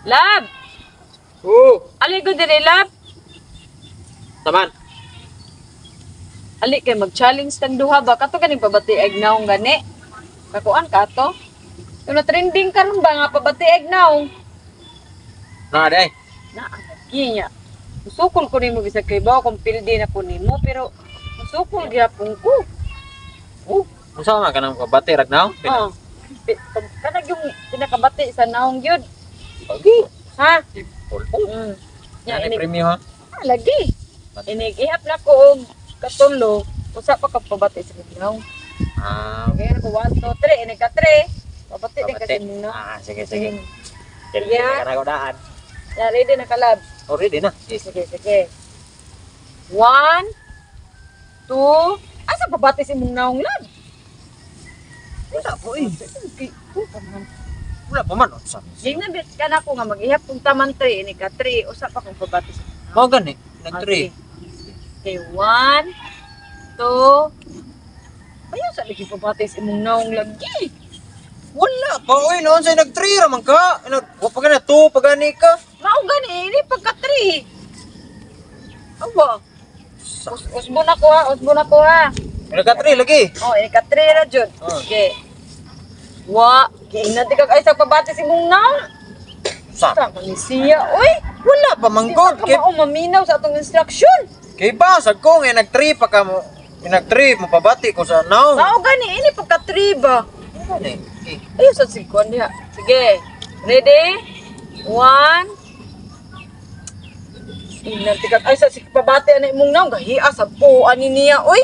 Lab! Oo. Ali ko dire, lab. Taman. Ali kay mag-challenge tang duha ba kato ganing pabati ag naong gani. Kakuan ka to? Yung na trending karon ba nga pabati ag naong? Na day. Na lagi niya. Musukol ko nimo bisag kay ba kung pildi na ko nimo, pero musukol gyapon ko. Oh, unsa man kanang pabati rag naong? Oh. Kanag yung pinakabati sa naong gyud. Pagi. Ha? Pulpo. Nya Ano inig premyo ha? Ah, lagi. Inig ihap na ko og katulo, usa pa ka pabati sa naong. Ah, Okay, ako 1 2 3, inig ka 3. Pabati din kasi pabati. mong naong. Ah, sige sige. Sige, Sige ha? ka na ko daan. Ya, ready na ka, lab. Oh, ready na. Sige, sige, sige. One, two, asa pabati si mong naong, lab? Wala po eh. Wala pa man unsa. Ging na bit ka na ko nga mag-ihap kung taman 3, ini ka 3, usa pa kong pabati sa Mao gani, nag-3. Okay, one, two, ayaw sa lagi pabati si mong naong lagi. Wala pa oy, noon say nag-3 ra man ka. Nag wa pa gani 2 pa gani ka. Mao gani, ini pagka 3. Awa, usbon ako ha, usbon ako ha. Nagka-3 lagi. Oh, ini ka 3 ra jud. Oh. Okay. Wa, giingnan ti kag ay sa pabati si mong naong. Sa. Sa ni siya, oy. Wala pa man Di gud. ba ka mao maminaw sa atong instruction? Kay basag ko nga nag-3 pa ka mo. Nag-3 mo pabati ko sa naong. Mao gani ini pagka 3 ba? Gani. Eh, Ayo sa sikon diha. Sige. Ready? One. Ingnan ti kag ay sa sig pabati ana imong naong gahia sa po ani niya, oy.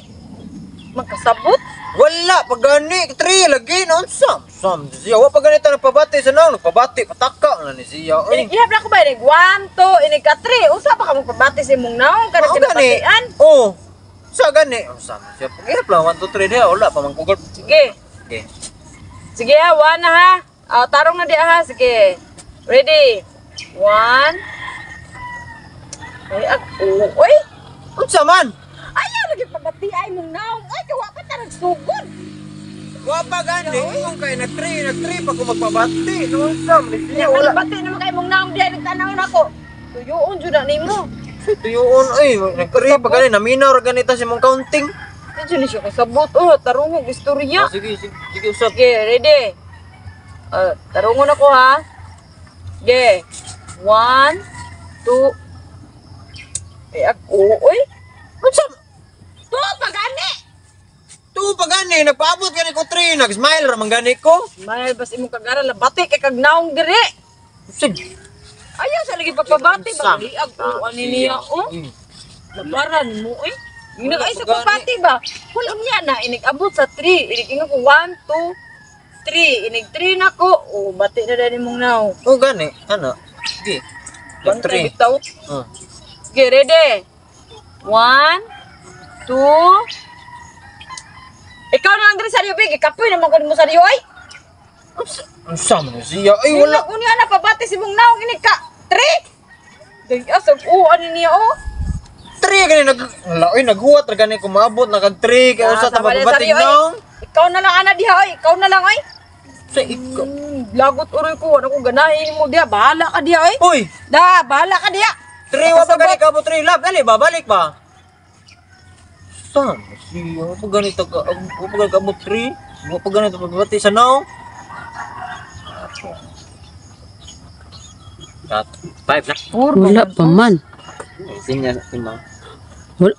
Magkasabot. Wala pa gani 3 lagi noon sam. Sam siya wa pa gani ta nagpabati sa naong, nagpabati pataka na ni siya. Oy. Inig ihap na ko ba inig 1 2 inig ka 3. Usa pa ka mo pabati sa imong naong kada Mao gani. kinabatian. Oh. Sa gani. Oh, sam siya. Pag-ihap lang 1 2 3 diha wala pa man kugol. Sige. Okay. Sige ha, one na ha. Ah, tarong na di ha. Sige. Ready? One. Ay, ag oy. Unsa man? Ayaw lagi pabati ay mong naong. Ay, kawa pa ta nagsugod. Wa pa gani. Ingon kay nag-3, nag-3 pa ko magpabati. Noon sam ni siya Nya wala. bati naman kay mong naong diha nagtanaw nako. Tuyuon jud na nimo. Tuyuon oy, nag-3 pa gani naminaw ra gani ta sa imong counting. Di jud ni siya kasabot. Oh, tarungog istorya. Oh, sige, sige, sige usab. Sige, ready. Tarungon ako ha. Sige. One, two. Ay, ag oy. Unsa? Two pa gani. Tuo pa gani nagpaabot gani ko 3, nag-smile ra man gani ko. Mahal bas imong kagara labati kay kag naong dire. Sige. Ayaw sa lagi pagpabati ba Sam. liag ko ani niya oh. Labaran mo eh. Ingnan ay sa Wala pa gani. pabati ba? Wala niya na inig abot sa 3. Inig ingon ko 1 2 3. Inig 3 na ko. Oh, bati na dani mong naong. Oh gani, ano? Sige. Bantay Nag-3. bitaw. Oh. Sige, ready. 1 2. Ikaw na lang diri sa Rio, Big. Ikapoy naman ko nimo sa Rio, ay. Unsa man ni siya? Ay wala. Wala. Unya na pabati si mong naong inig ka 3. Dahil asag oh, ano niya oh. 3 gani nag wala oy naghuwat ra gani ko maabot na kag 3 kay usa ta Ah, sama na sa pabati Rio, ay. naong. Ikaw na lang ana diha oy, ikaw na lang oy. Sa ikaw. Lagot uroy ko, ano ko ganahin mo diha, bahala ka diha oy. Uy, Da, bahala ka diha. 3 wa pa gani ka mo 3 lab. Dali ba balik ba? Sam, siya wa pa gani ta ka wa pa gani ka mo 3. Wa pa gani ta pabati sa naong. Kat 5 na. Wala pa man. Sinya, sima. Wala.